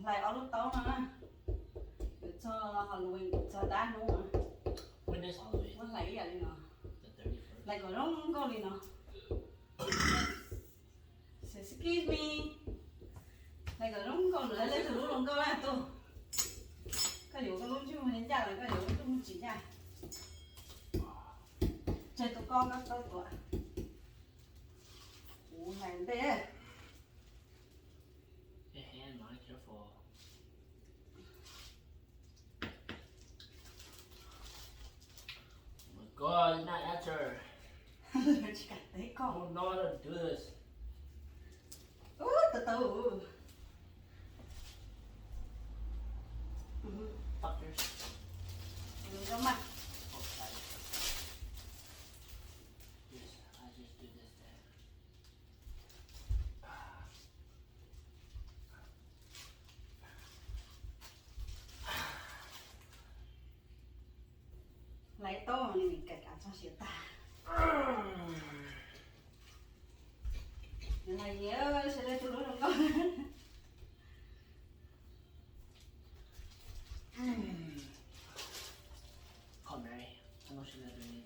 Hlais ob lub taub no na. Yuav txog Halloween, txog dab hnub. Muab hlais ib yam li no. Hlais kom zoo nkauj li no. Excuse me. Hlais kom zoo nkauj, lawv leej twg lub zoo nkauj na tuaj. Koj yuav koj lub ntsej muag ncaj los koj yuav lub ntsej muag tsis ncaj. Tseg tus koj koj tau tuaj. Kuv hlais ntej. Oh my God, it's not answer. Tsis kam teb koj. I don't know how to do this. Ub, tau tau. Fuckers. Zoo mas. Oh, sorry. Just, I just do this then. Hlais taub ni, kav kav txog siav tag. Hlais yam sawv daws tus lub zoo nkauj. Kom Mary, txhob noj sawv daws tus ni.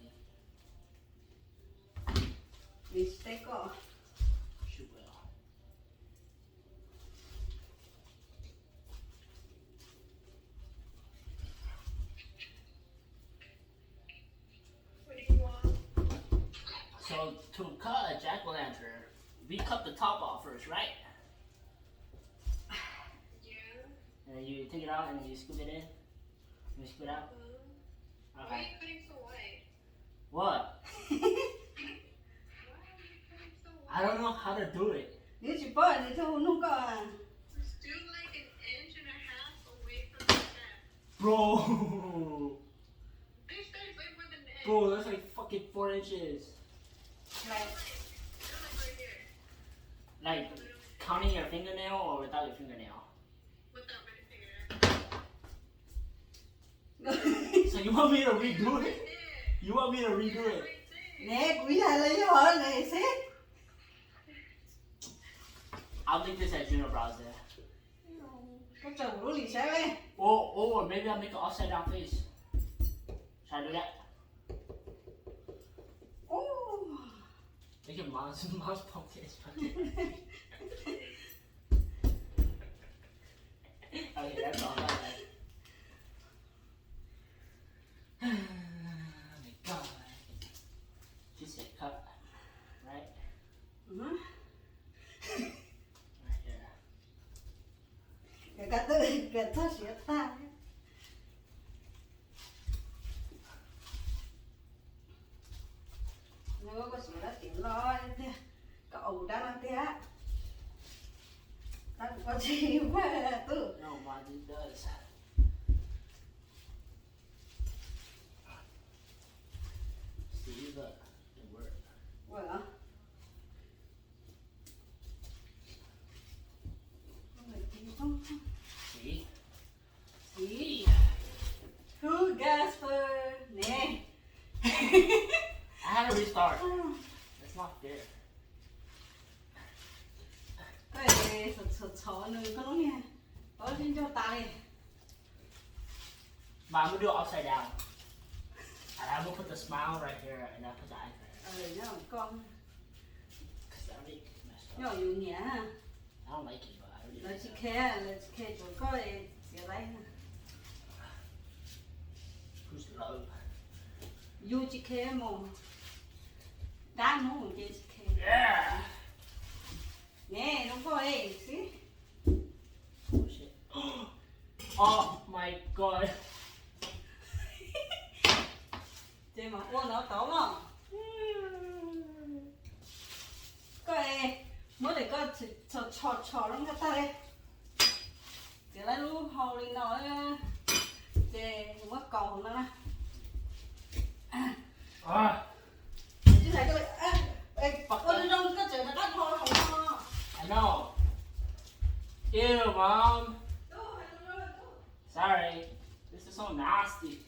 Nws tsis teb koj. So to cut a jack-o'-lantern, we cut the top off first, right? Yeah. And then you take it out and then you scoop it in. You scoop it out. Okay. Why are you cutting so wide? What? Why are you cutting so wide? I don't know how to do it. Nws tsis paub, nws thiaj hu nug koj. Just do like an inch and a half away from the stem. Bro. Bitch, that is way more than an inch. Bro, that's like fucking four inches. Like, they're like right here. Like, counting your fingernail or without your fingernail? Without my fingernail. So you want me to redo it? You want me to redo it? Ne, kuv yog los yog ne seb. I'll make this at Juno Browse. Koj tsaws kuv lub lim saib. Or, or maybe I'll make an upside down face. Should I do that? Ooh. Make your mom's, mom's pumpkin is fucking. Okay, that's all. Oh my God. She said cut, right? Right here. Koj twb koj txog siav tag. Koj siav lab tiav loj tiag, koj aus dab no tiag. Dab kuv koj tsis muaj tub. No, mine does. See, look, it worked. Ua, see? See? Who gas for ne? I had to restart. That's not fair. Koj txhom txhom nws koj lub niag, koj lub niag nco tas li. But I'm gonna do it upside down. And I'm gonna put the smile right here, and I'll put the eyes right here. Nyob koj. 'Cause I already messed up. Nyob yus niam. I don't like it, but I already messed up. Lawv tsis khe, lawv tsis khe tsuas koj txiav laib. Who's lawv? Yus tsis khe mus. Dab hnub ces tsis khe. Yeah. Ne, zoo nkauj li xwb. Oh my God. Ces mas ua no tau los. Koj es, muab tes koj txhos txhos txhos zoo nkauj tag li. Txiav lawv lub hau li no, ces muab kaus hauv no na. Tsis hais koj li, ua zoo zoo koj tseem rov qab dhau hauv no. I know. Ew, Mom. Sorry. This is so nasty.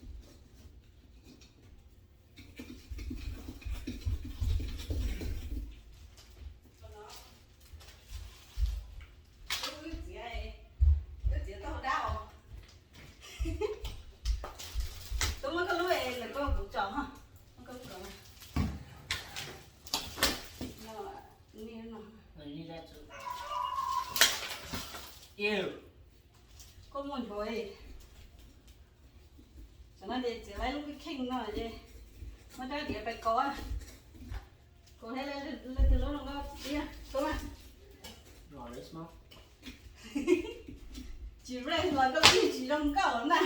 Koj muaj nthuav, tam no ces txiav lawv lub kheej no ces muab rab diav pais kaus, kaus thiab leej twg lub no koj tiag tub mas. Tsis res los koj twb tsis zoo nkauj na.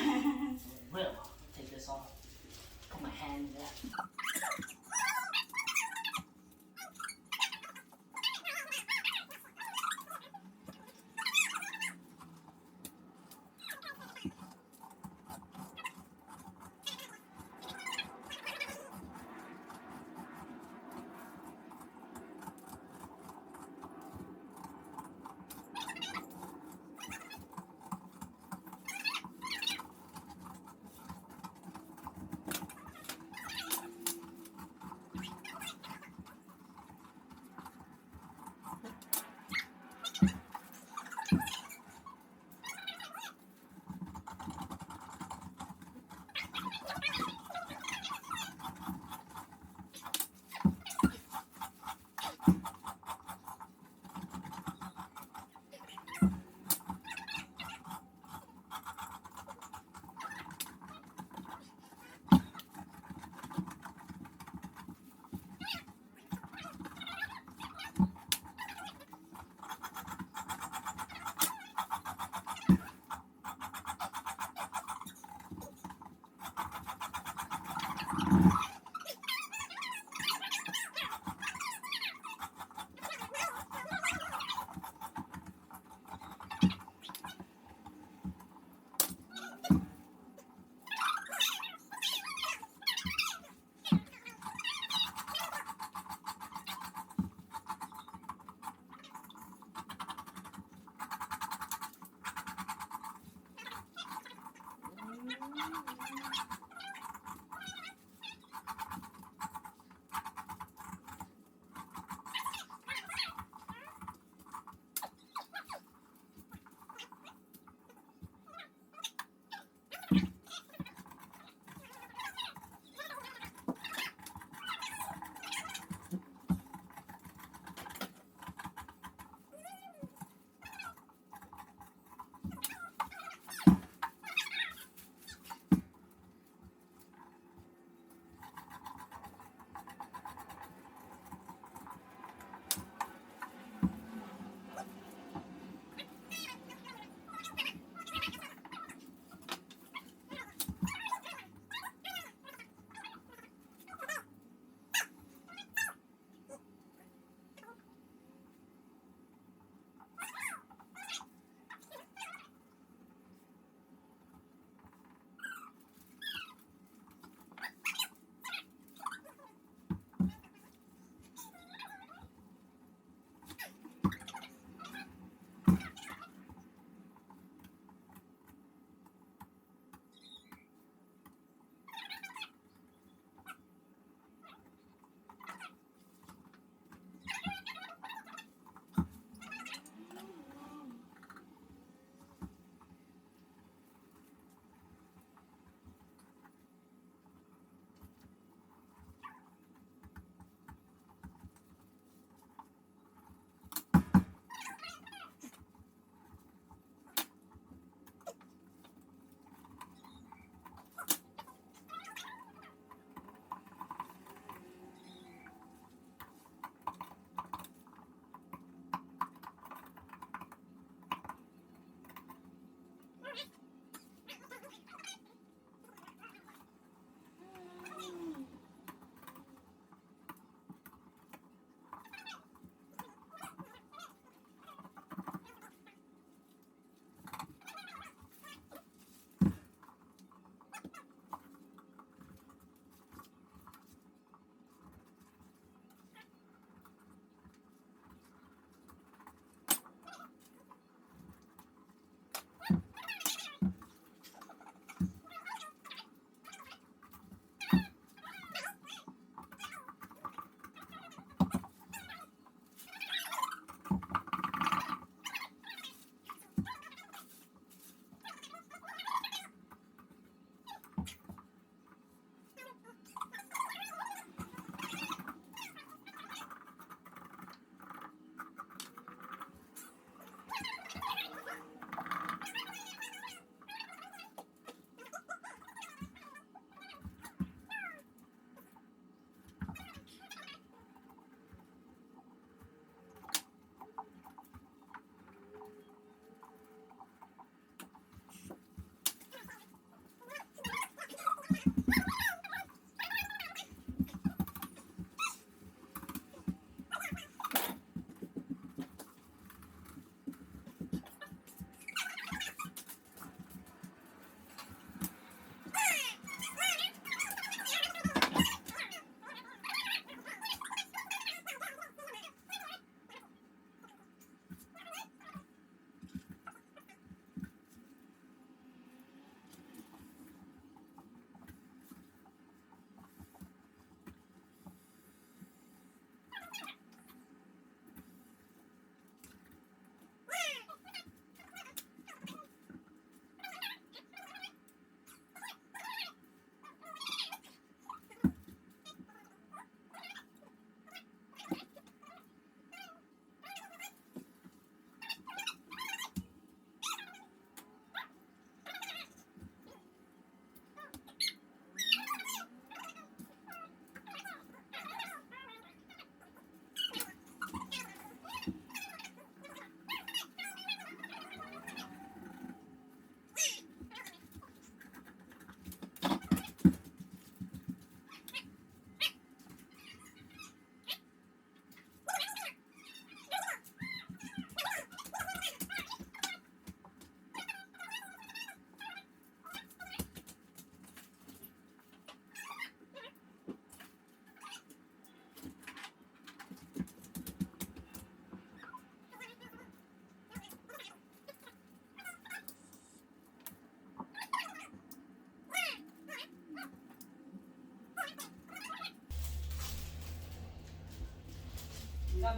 Koj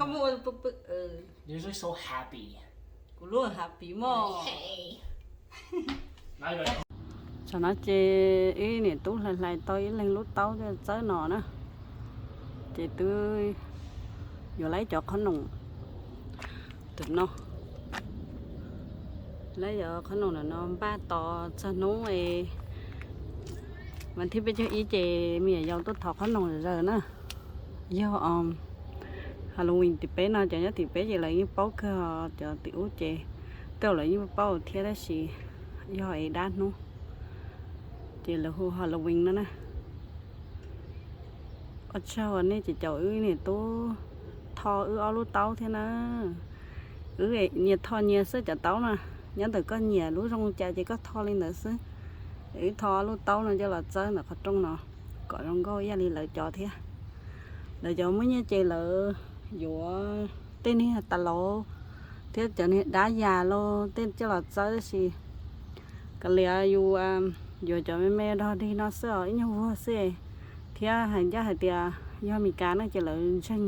muaj, You're so happy. Kuv lub happy mog. Tam no ces ib niam tub hlais hlais tau ib leeg lub taub txawb no na, ces twb yuav laib cov qhob noom tam no, laib cov qhob noom no npaj tos txog hnub mas thib peb caug ib ces me nyuam yaus tuaj thov qhob noom zaws na. Yog Halloween tim peb no, cov nyob tim peb ces lawv yeej paub kawg, cov tim ub ces tej zaum lawv yeej paub thiab tab sis yog es dab hnub ces lawv hu Halloween no na. Ua tsaug nej ces caum wb niam tub tho wb ob lub taub thiab na. Wb nyias tho nyias xwb cov taub na, nyob ntawm koj nyiam lub zoo cas ces koj tho li ntawd xwb. Wb tho ob lub taub no coj los txawb ntawm qhov rooj no kom zoo nkauj ib yam li lawv cov thiab. Lawv cov muaj nyiaj ces lawv yuav tej niag tas lauv thiab cov niag dab yas los tej coj los txawb tab sis kav liam yus yuav cov me me dog dig no xwb os, ib nyuag vuag xwb. Thiab hais ncaj hais tias yog Meskas no ces lawv ntseeg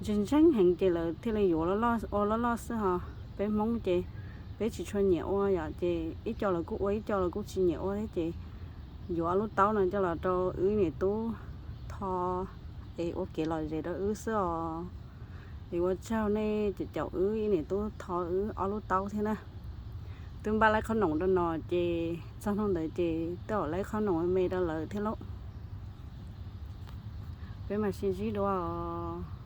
ntseeg heev ces lawv thiaj li yuav ua loj loj xwb ho. Peb Hmoob ces peb tsis tshua nyiam ua yom, ces ib co lawv kuj ua ib co lawv kuj tsis nyiam ua thiab ces yuav ob lub taub no coj los rau wb niam tub tho es ua kev lom zem rau wb xwb os. Es ua tsaug nej caum wb niam tub tho wb ob lub taub thiab na. Twb npaj laib qhob noom rau no ces txog hnub ntawd ces twb laib qhob noom me rau lawv thiab lauj. Peb mam sib ntsib dua os.